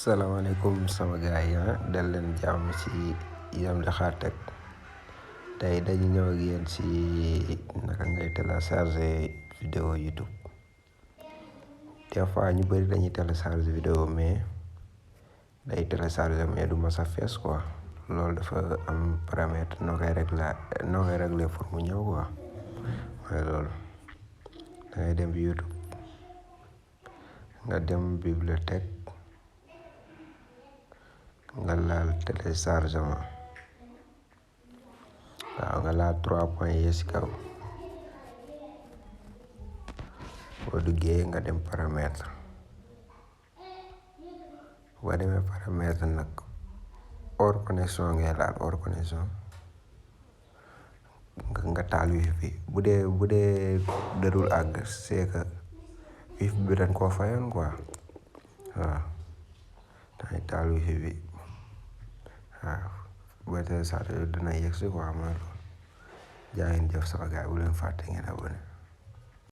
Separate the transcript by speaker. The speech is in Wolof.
Speaker 1: salaamaaleykum sama gaay yi dal leen jàmm ci Yam Diakhaar Tech tey dañu ñëw ak yéen ci naka ngay télécharger vidéo YouTube. Des fois ñu bëri dañuy télécharger vidéo mais day télécharger mais du mës a fees quoi loolu dafa am paramètre noo koy régler pour mu ñëw quoi mooy loolu da ngay dem YouTube nga dem bibliothèque nga laal téléchargement waaw nga laal 3 points yi ci kaw boo duggee nga dem paramètre boo demee paramètre nag hors connexion ngay laal hors connexion nga taal wifi bi bu dee darul àgg c'est que wifi bi dañ koo fayoon quoi waaw dangay taal wifi bi waaw boo téléchargé dina yegg si quoi mooy loolu jaa ngeen jëf sama gaay bu leen fàtte ngeen abonné